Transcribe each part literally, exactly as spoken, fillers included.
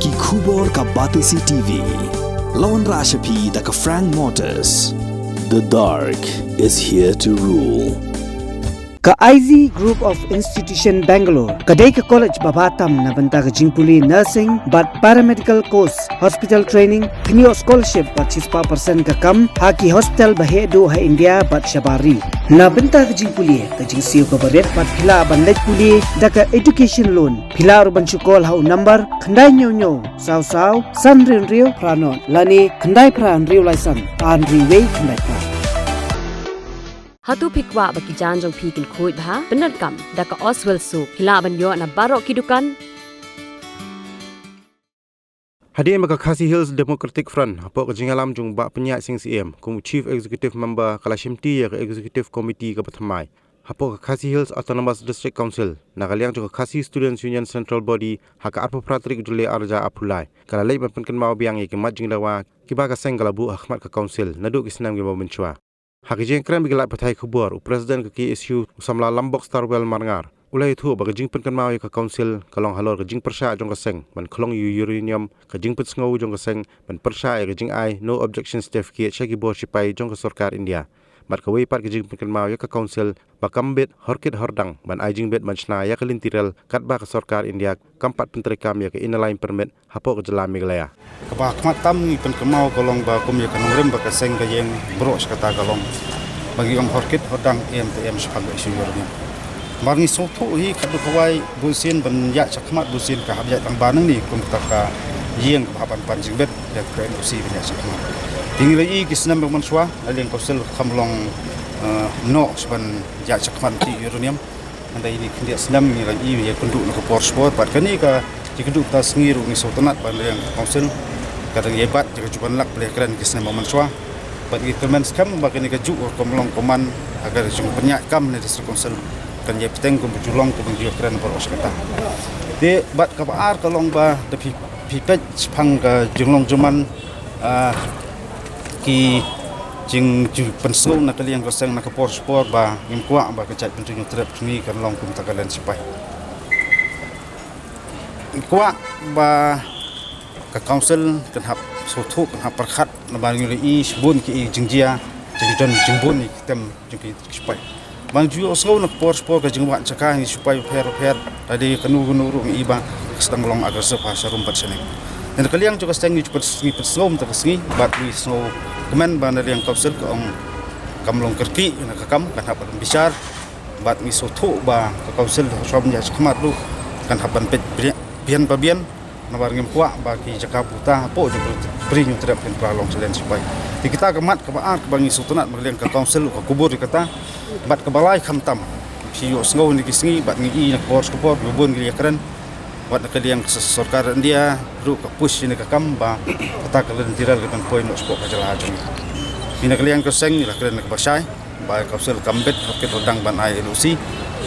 Ki khubor ka Batesi T V. La wanrah sha phi da ka Frank Motors. The dark is here to rule. Ka I Z Group of Institution Bangalore ka dei ka college ba bha tam na bynta ka jingpule nursing bad paramedical course, hospital training, pynïoh scholarship bad shispah percent ka kam ha ki hospital ba heh duh ha India bad shabar ri. Na bynta ka jingpule, ka jingsiew kaba rit bad phi lah ban leit pule da ka education loan. Phi lah ruh ban shu call ha u number khyndai hynñiew hynñiew saw saw san hynriew hynriew phra nod lane khyndai phra hynriew lai san ar hynriew wei khyndai phra. Hato phi kwah ba ki jaiñ jong phi kin khuid bha? Pyndonkam da ka Oswell Soup. Phi lah ban ïoh na baroh ki dukan. Hadien ba ka Khasi Hills Democratic Front hapoh ka jingïalam jong u Bah Pynïaid Sing Syiem kum u Chief Executive Member ka la shimti ïa ka Executive Committee kaba thymmai hapoh ka Khasi Hills Autonomous District Council na ka liang jong ka Khasi Students Union Central Body ha ka arphew phra tarik u Jylliew arhajar arphew lai. Ka la leit ban pynkynmaw biang ïa ki mat jingdawa kiba ka seng ka la buh ha khmat ka Council naduh ki snem kiba mynshuwa. Ha ka jingkren bad ki lad pathai khubor, u President ka K S U u samla Lambok Starwell Marngar u la ïathuh ba ka jingpynkynmaw ïa ka Council ka long halor ka jingpyrshah jong ka seng ban khlong ïa u uranium, ka jingpynsngew jong ka seng ban pyrshah ïa ka jingai No Objection Certificate sha ki bor shipai jong ka sorkar India. Bad kawei pat ka jingpynkynmaw ïa ka Council ba kam bit hor kit hor dang ban ai jingbit ban shna ïa ka lynti rel katba ka sorkar India kam pat pyntreikam ïa ka Inner Line Permit hapoh ka jylla Meghalaya. Kaba khmat tam ngi pynkynmaw ka long ba kum ïa ka nongrim ba ka seng ka ïeng baroh shi katta ka long ba ngi ong hor kit hor dang, em te em shaphang ka issue uranium. Namar ngi sngewthuh hi ka dei kawei bunsien ban ïaid shakhmat, bunsien ka hap ïaid tang ba nangne kum kata ka ïing kaba hap ban pan jingbit ïa ka N O C ban ïaid shakhmat. Te ngi la ïohi ki snem ba mynshuwa na liang Council kam long, eh, noh sha ban ïaid shakhmat lynti uranium. Hynrei ine i khyndiat snem ngi la ïohi ïakynduh na ka por sha por bad kane ka jingkynduh kata sngi ruh ngi sngewtynnat ba na liang Council ka dang ïai bat ïa ka juh ban lak ba la ïakren ki snem ba mynshuwa. Bad ngi kyrmen skhem ba kane kajuh ka long ka man ha ka jingpynïaid kam na District Council kan ïai bteng kum ba ju long kum ba ju ïakren baroh shi katta. Te bad kaba ar ka long ba da phi, phi peit shaphang ka jinglong jingman, ah, ki jing, jingpynsngew na ka liang ka seng na ka por sha por ba ngim kwah ba ka jaitbynriew Hynñiewtrep jong ngi kan long kum kata ka len shipai. Ngim kwah ba ka Council kan hap sngewthuh, kan hap pyrkhat namar ngi la ïohi shibun ki jingjia, jingdon jingbun ïa ki tem jong ki shipai. Ba ngi ju ïohsngew na ka por sha por ka jingwad jaka na ki shipai bapher bapher, lada kano kano ruh ngi ïohi ba ka sdang long aggressive ha sharum bad shaneng. Na ka liang jong ka seng ngi ju pyn, ngi pynsngew mynta ka sngi bad ngi sngewkmen ba na liang Council ka ong kam long kyrkieh na ka kam, kan hap ban bishar bad ngi sngewthuh ba ka Council ha shuwa ban ïaid shakhmat ruh kan hap ban peit bian, bian ba bian. Namar ngim kwah ba ki jaka buta hapoh jong ka ri Hynñiewtrep kin kylla long sha len shipai. Te kita ka mat kaba ar kaba ngi sngewtynnat ba na liang ka Council ka kubur ïa kata. Bad kaba lai khamtam, phi ïohsngew ïa kine ki sngi bad ngi ïohi na ka por sha ka por ba bun ki la ïakren. Bad na ka liang ka sorkar India ruh ka push ïa kane ka kam ba kata ka lynti rel kan poi noh shapoh ka jylla jong ngi. Ngi na ka liang ka seng ngi la kren kaba shai ba ka Council kam bit hok kit hok dang ban ai N O C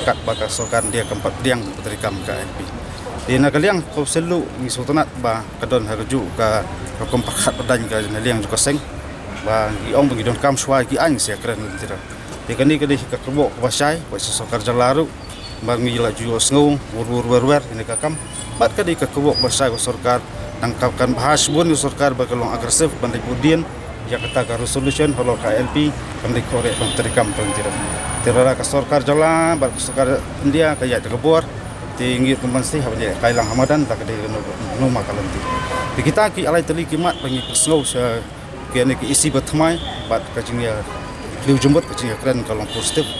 katba ka sorkar India kam pat pdiang ban treikam ka I L P. Te na ka liang ka Council ruh ngi sngewtynnat ba ka don ha kajuh ka rukom pyrkhat pyrdain ka na liang jong ka seng ba ngi ong ba ngi donkam shuwa ki aiñ sha ka kren lynti rel. Te kane ka dei ka kyrwoh kaba shai ba sha sorkar jylla ruh. Namar ngi la ju ïohsngew wur wur wer wer ïa kane ka kam. Bad ka dei ka kyrwoh kaba shai ka sorkar, nang ka kan bha shibun ka sorkar ba ka long aggressive ban leit bud dien ïa kata ka resolution halor ka I L P, kam dei kyrwoh ban treikam pynlong. Te lada ka sorkar jylla bad ka sorkar India ka ïaid da ka bor, te ngi ruh kum ban sdang hap ban ïaid kai lang ha madan da ka dei kano kano ma ka lynti. Te kita ki lai tylli ki mat ba ngi pynsngew sha kane ka E C ba thymmai bad ka jingïakhliew jingmut, ka jingïakren ka long positive.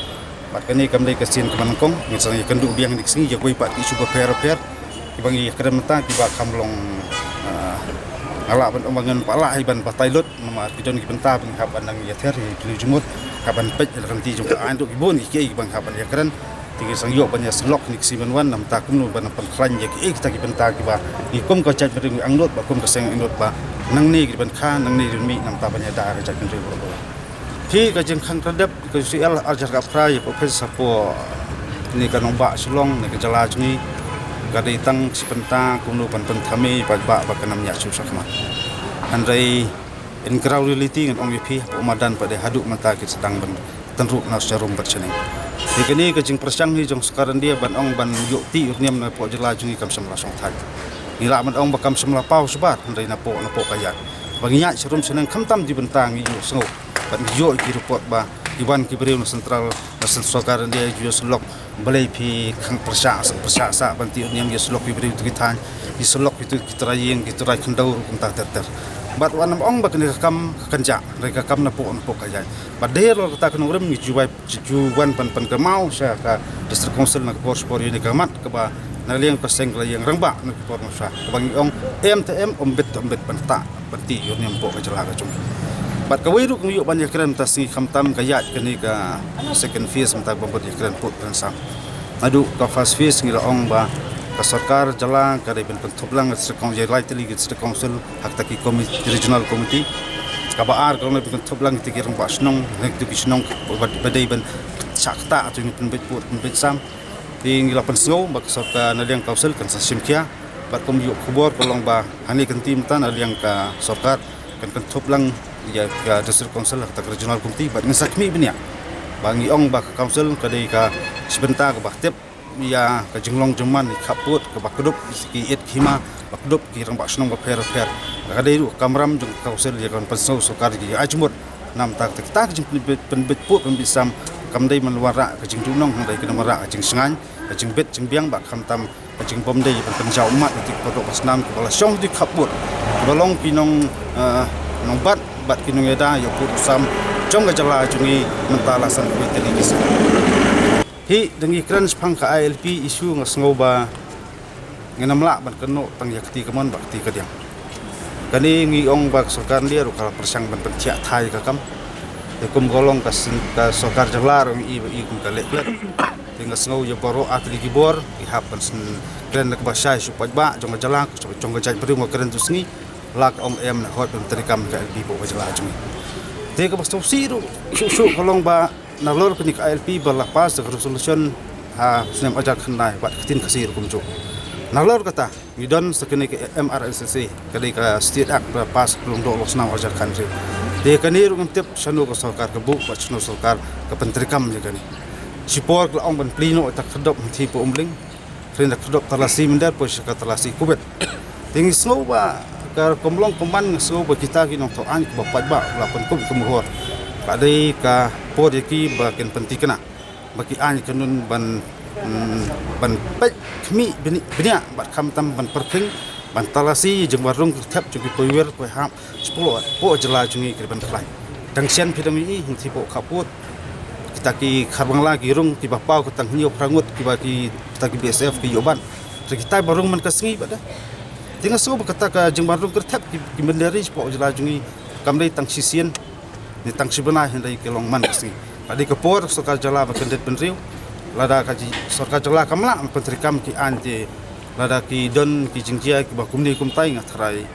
Bad kane kam dei ka sien kaba nyngkong, ngi sdang ïakynduh biang ïa kine ki sngi ïa kiwei pat ki issue bapher bapher kiba ngi ïakren mynta kiba kham long, ah, nga lah ban ong ba ngin pynlah hi ban batai lut namar ki don ki bynta ba ngi hap ban nang ïather ïakhliew jingmut, hap ban peit ïa la ka lynti jong ka aiñ ruh ki bun kiei kiba ngi hap ban ïakren. Te ngi sdang ïoh ban ïasyllok ïa kine ki sngi ban wan namar kumno ban pynkhlaiñ ïa kiei kita ki bynta kiba ngi kum ka jaitbynriew ngi angnud bad kum ka seng angnud ba nangne ki ban kha, nangne ki ban mih namar ban ïada ka jaitbynriew baroh. Te ka jingkhang kren dep ka C L arhajar khatphra ïa ka ophis hapoh kane ka nongbah Shillong ne ka jylla jong ngi ka dei tang shi bynta kumno ban pynthame ïa ka paidbah ba kan ym ïaid shuh shakhmat. Hynrei in ground reality ngan ong ïa phi hapoh madan pat de haduh mynta ki sdang ban tynruh na sharum bad shaneng. Te kane ka jingpyrshang hi jong sorkar India ban ong ban ïoh tih uranium na hapoh jylla jong ngi kam shym la shong thait. Ngi lah ban ong ba kam shym la paw shabar, hynrei napoh napoh ka ïaid. Ba ngi ïaid sharum shaneng khamtam dei bynta ngi ïohsngew bad ngi ïoh ki report ba ki wan ki briew na central, na central sorkar India, ïa ki syllok, balei phi khang pyrshah sa, pyrshah sa ban tih u niam, ïa syllok ki briew tu ki thaiñ, ïa syllok ki tu ki trai ïing, ki trai khyndew ruh kumta ter ter. Bad wat nym ong ba kane ka kam ka kynjah, hynrei ka kam napoh napoh ka ïaid. Bad dei halor kata ka nongrim ngi ju wai, ju wan ban pynkynmaw sha ka District Council na ka por sha por ïa kane ka mat kaba na liang ka seng ka la ïeng rangbah na ka por mynshwa, kaba ngi ong em te em, em bit te em bit, ban tah ban tih ïa u niam hapoh ka jylla ka jong ngi. Bad kawei ruh kaba ngi ïoh ban ïakren mynta ka sngi khamtam ka ïaid kane ka second phase mynta kaba bud ïakren pud kren sam. Naduh ka first phase ngi la ong ba ka sorkar jylla ka dei ban kynthup lang ka District Council, ïa lai tylli ka District Council ha kata ki committee, regional committee. Kaba ar ka long ban kynthup lang kita ki rangbah shnong, ha kita ki shnong ba, ba dei ban shah ktah, ha kita ki pynbeit pud pynbeit sam. Te ngi la pynsngew ba ka sorkar na liang council kan sa shim khia. Bad kum ïoh khubor ka long ba hangne ka kynti mynta na liang ka sorkar kan kynthup lang ïa ka District Council ha kata ka regional committee, bad ngin sa khmih bniah. Ba ngi ong ba ka council ka dei ka shi bynta kaba tip ïa ka jinglong jingman, ïa ka khappud kaba kdup ki ïit ki hima, ba kdup ki rangbah shnong bapher bapher. Ka dei ruh ka kamram jong ka council ïa ka ban pynsngew sorkar ïa ka jingmut. Namar kata kita ki jingpynbeit, pynbeit pud pynbeit sam kam dei ban wanrah ka jingduhnong, hynrei ka dei ban wanrah ka jingshngaiñ, ka jingbit jingbiang, bad khamtam ka jingbymdei ban pynjaw ummat ïa ki paralok basnam kiba la shong ha ki khappud, kiba long ki nong, eh, nongbat bad ki nongïada ïa u pud u sam jong ka jylla jong ngi mynta la san kawei tylli ki snem. Hi, da ngi kren shaphang ka I L P issue nga sngew ba ngin ym lah ban kynnoh tang ïa kti kamon bad kti kadiang. Kane ngi ong ba ka sorkar India ruh ka la pyrshang ban pynthiah thai ïa ka kam. Te kum ka long ka syn-, ka sorkar jylla ruh ngi i ba i kum ka leh klet. Te nga sngew ïa baroh ar tylli ki bor ki hap ban syn-, kren da kaba shai sha u paidbah jong ka jylla, jong ka jaitbynriew, nga kren tu sngi. La ka ong em ne hoi ban treikam ka I L P hapoh ka jylla jong ngi. Te kaba sngewsih ruh shuh shuh ka long ba nalor kane ka I L P ba la pass da ka resolution ha u snem arhajar khyndai bad ka ktien Khasi ruh kumjuh. Nalor kata ngi don sa kane ka M R S S A, ka dei ka State Act ba la pass lyngdoh la u snem arhajar khathynriew. Te kane ruh ngim tip shano ka sorkar ka buh bad shano sorkar ka pyntreikam ïa kane. Shipor ka la ong ban plie noh ïa ka khyrdop Hynthiew Umling, hynrei ka khyrdop Talasi Mynder poi sha ka Talasi Kubit. Te ngi sngew ba ka kum long kumban, ngi sngew ba kita ki nongthoh aiñ kiba paidbah la pynkup ïa ka mohor, ka dei ka por ïa ki ba kin pyntikna ba ki aiñ ka nun ban, mm, ban peit khmih bni-, bniah bad khamtam ban pyrkhing, ban talasi ïa jingwan rung kyrthep jong ki poiwer poihap shapoh, poh jylla jong ngi ki dei ban khlaiñ. Tang shen phi dang ïohi hangtei hapoh khappud kita ki khar Bangla ki rung kiba paw ka tang hynñiew phra ngut kiba ki, kita ki B S F ki ïoh ban. Te kita ba rung man ka sngi bad da. Te nga sngew ba kata ka jingwan rung kyrthep ki, ki mynder shapoh jylla jong ngi kam dei tang shisien ne tang shi bnai, hynrei ka long man ka sngi. Ka dei ka por sorkar jylla ban kyndit bynriew. Lada ka ji-, sorkar jylla kam lah ban pyntreikam ki aiñ te, lada ki don ki jingjia kiba kumne kumtai, nga tharai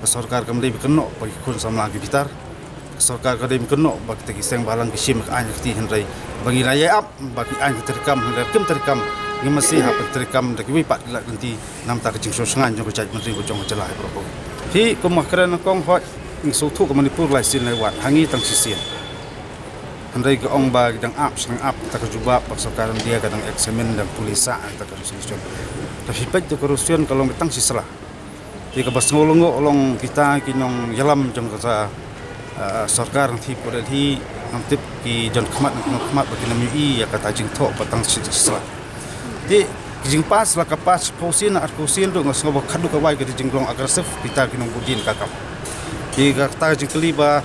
ka sorkar kam dei ban kynnoh ba ki khun samla ki bitar. Ka sorkar ka dei ban kynnoh ba kita ki seng bhalang ki shim ka aiñ ka kti, hynrei ba ngi la ïai ap ba ki aiñ ki treikam, hynrei kim treikam. Ngi masi hap ban treikam da kiwei pat ki lad ki lynti namar ka jingshngaiñ jong ka jaitbynriew jong ka jylla hi baroh. Hi kum nga kren nyngkong, hooid, ngi sngewthuh ka Manipur lai sien lai wat, ha ngi tang shisien. Hynrei ka ong ba ki dang ap sha dang ap, kata ka jubab ba ka sorkar India ka dang examine, dang pule sah kata ka resolution. Te phi peit da ka resolution ka long tang shi sla. Te kaba sngew lyngngoh long kita ki nongïalam jong kata, ah, sorkar hangtei hapoh Delhi, ngam tip ki jon khmat ngam jon khmat ba kin ym ïohi ïa kata jingthoh ba tang shi sla. Te ka jingpass la ka pass shiphew sien, arphew sien ruh nga sngew ba khadduh kawei ka dei jinglong aggressive kita ki nongbud dien ka kam. Te kata ka jingkylli ba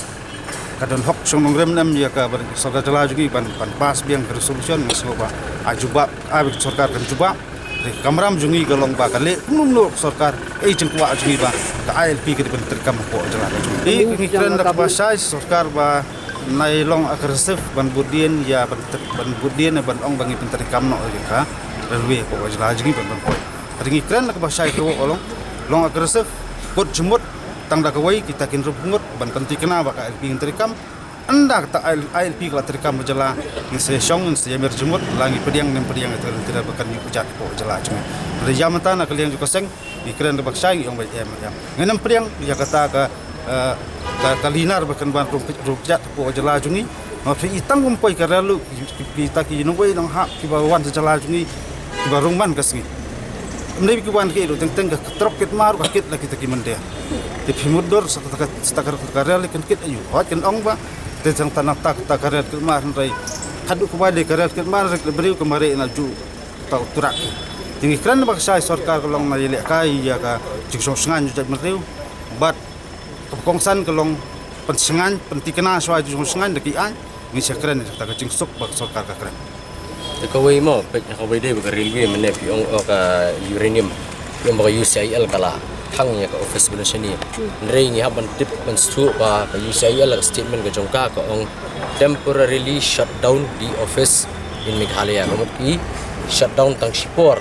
ka don hok shong nongrim ne em ïa ka ba sorkar jylla jong ngi ban, ban pass biang ka resolution, nga sngew ba ai jubab, ai ba ka sorkar kan jubab. Te ka kamram jong ngi ka long ba ka leh kumno kumno ka sorkar, kaei jingkwah jong ngi ba ka I L P ka dei ban treikam hapoh jylla ka jong ngi. Te ngi kren da kaba shai sorkar ba nai long aggressive ban bud dien ïa ban tre-, ban bud dien ban ong ba ngi pyntreikam noh ïa ka railway hapoh jylla jong ngi ban, ban poi. Te ngi kren da kaba shai ka long, long aggressive, bud jingmut tang da kawei, kita kin ruh ngut ban pyntikna ba ka I L P kan treikam. Ynda kata I L P ka la treikam ha jylla, ngin sa ïashong, ngin sa ïamir jingmut, la ngi pdiang ne em pdiang ïa kata ka lynti ba kan ïoh kjat hapoh jylla jong ngi. Hynrei ïa mynta na ka liang jong ka seng ngi kren da kaba shai, ngi ong ba em, em. Ngin ym pdiang ïa kata ka, eh, ka, ka linar ba kan wan rung, rung kjat hapoh jylla jong ngi. Namar phi i tang kum poi ka rel ruh, ki, ki, kita ki nongwei nonghap kiba wan sha jylla jong ngi kiba rung man ka sngi. Mne ki wan ki ruh teng teng ka trok kit mar ka kit la kita ki mende. Te phi mut dur sa ta ka sa ta ka rel kan kit ayu. Hot kan ong ba. Te jang ta na ta ta ka rel kit mar hynrei. Kadu ka bai de ka rel kit mar rek le briew ka mare na ju ta turak. Te ngi kren ba ka shai sorkar ka long na ïaleh kai ïa ka jingshongsngain ju jait mriew. Bad ka kongsan ka long pynsngain pyntikna shwa jingshongsngain da ki aiñ. Ngi sa kren ïa ta ka jingsuk ba ka sorkar ka kren. Te kawei mo, peit kawei dei ba ka railway mynne phi ong o ka uranium. Phi ong ba ka U C I L ka la thang ïa ka office ba la shane. Hynrei ngi hap ban tip ban shu ba ka U C I L ka statement ka jong ka ka ong temporarily shut down the office in Meghalaya. Ka mut ki shut down tang shipor.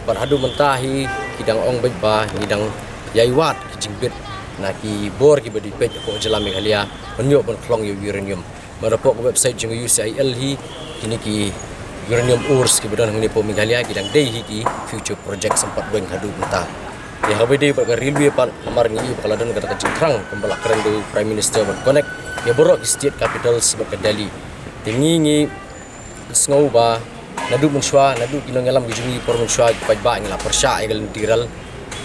Bad haduh mynta hi ki dang ong beit ba ngi dang ïai wad ki jingbit na ki bor kiba dei peit hapoh jylla Meghalaya ban ïoh ban khlong ïa u uranium. Bad hapoh ka website jong ka U C I L hi kine ki uranium ores kiba don hangne hapoh Meghalaya ki dang dei hi ki future projects, em pat beiñ haduh mynta. Te haba dei bad ka railway pat namar ngi ïohi ba ka la don kata ka jingthrang kumba la kren da u Prime Minister ban connect ïa baroh ki state capitals bad ka Delhi. Te ngi ngi sngew ba naduh mynshuwa, naduh ki nongïalam ki jong ngi por mynshuwa ki paidbah ngi la pyrshah ïa ka lynti rel.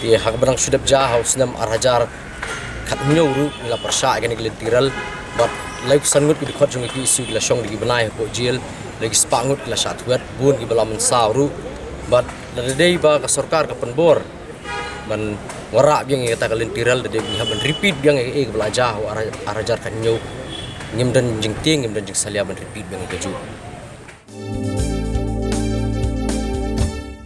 Te ha kaba dang shu dep ja ha u snem ar hajar khathynñiew ruh ngi la pyrshah ïa kane ka lynti rel. Bad laiphew san ngut ki dkhot jong ka K S U ki la shong da ki bnai hapoh jail, la ki spah ngut ki la shah thwet, bun kiba la mynsaw ruh. Bad lada dei ba ka sorkar ka pynbor ban wanrah biang ïa kata ka lynti rel, da dei ngi hap ban repeat biang ïa kaei kaba la jia ha u ar, ar hajar khathynñiew. Ngim don jingtieng, ngim don jingsalia ban repeat biang ïa kajuh.